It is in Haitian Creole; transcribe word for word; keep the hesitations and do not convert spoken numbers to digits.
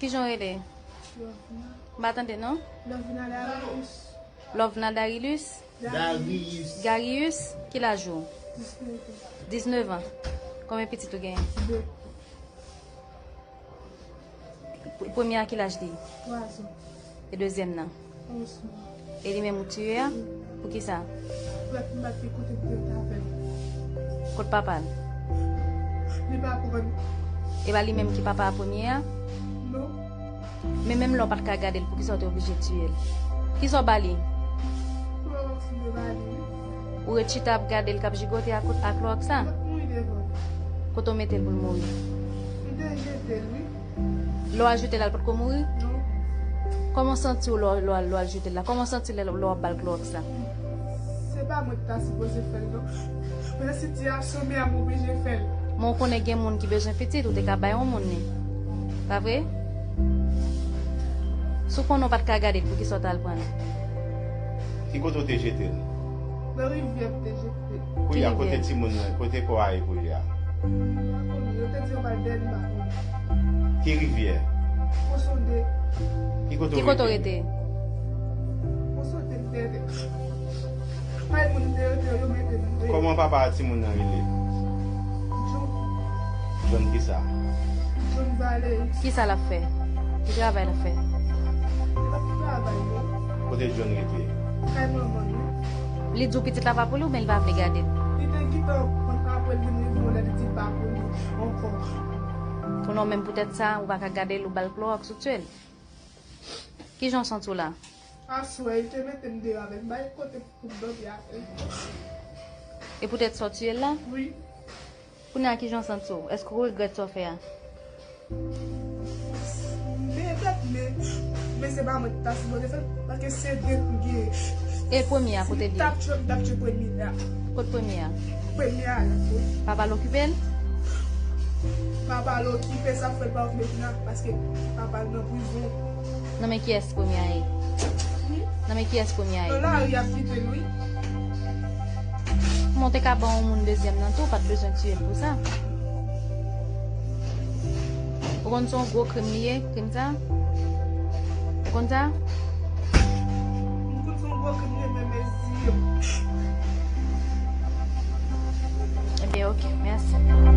Kijan w rele? M pa tande non. Lovina Darius. Lovna Darilus? Darius. Garius? Ki laj ou? Diznèf an. Konbyen pitit ou genyen? De. Premye a ki laj li? Twa zan. E dezyèm nan? Onz mwa. E li menm ou tiye a? Poukisa? Frè m pa t gen kote pou yo t avè l. Kot papa l? Li pa konn. E pa li menm ki papa a premye a? Non. Men menm lè w pa t ka gade l, poukisa w te oblije tiye l? Kisa w ba li? Klowòks m te ba li, wi. Ou ret chita ap gade l k ap jigote ak, ak klowòks la? L ap mouri devan m. Kote w mete l pou l mouri? M te jete l, wi. Lè w al jete l, l potko mouri? Non. Kòman w santi w lè w, lè w al, lè w al jete l la? Kòman w santi lè, lè w ap ba l klowòks la? Se pa mwen ki ta sipoze fè l, non. Men sitiyasyon mè a m oblije fè l. Men w konnen gen moun ki bezwen pitit, ou te ka bay yon moun li. Pa vre? Si w konnen w pa t ka gade l, poukisa w t al pran l? Ki kote w te jete l? Nan rivyè m te jete l. Kounye a, kote timoun nan, kote kò a ye kounye a? M pa konnen, yo te di yo pral dèyè m, m pa konnen. Ki rivyè? Konsonde. Ki kote w rete? Konsonde m te rete. Kay moun m te rete, yo mete m. Kòman papa a timoun nan rele? John. John kisa? John Valery. Kisa l ap fè? Ki travay l ap fè? Li p ap travay, non. Kote John rete? Kay manman l, wi. Li di w pitit la pa pou li oubyen li pa vle gade l? Li te gentan konn apre l vin rive yon lè li di pa pou li ankò. Kounye a w menm poutèt sa, ou pa ka gade l, ou ba l klowòks, ou tiye l. Kijan w santi w la? Aswè, li te mete m deyò avè l, m pa gen kote pou m dòmi avè l. E poutèt sa w tiye l la? Wi. Kounye a kijan w santi w? Èske w regrèt sa w fè a? M regrèt, men, men se pa mwen ki ta sipoze fè l, paske se de m gen. E premye a, kote l ye? Si m t ap tchwe, m t ap tchwe premye a. Kot premye a? Premye a la, wi. Papa l okipe l? Papa l okipe, sa fè l pa okipe kounye a, paske papa l nan prizon. Nan men kiyès premye a ye? Hmm? Nan men kiyès premye a ye? Nan lari y ap kite l, wi. Kòman w te ka ban yon moun dezyèm nan tou, ou pa t bezwen tiye l pou sa. Ou konn se yon gwo krim li ye, krim sa? Ou konn sa? M konn se yon gwo krim li ye, men mezi. Ebyen, ok, mèsi.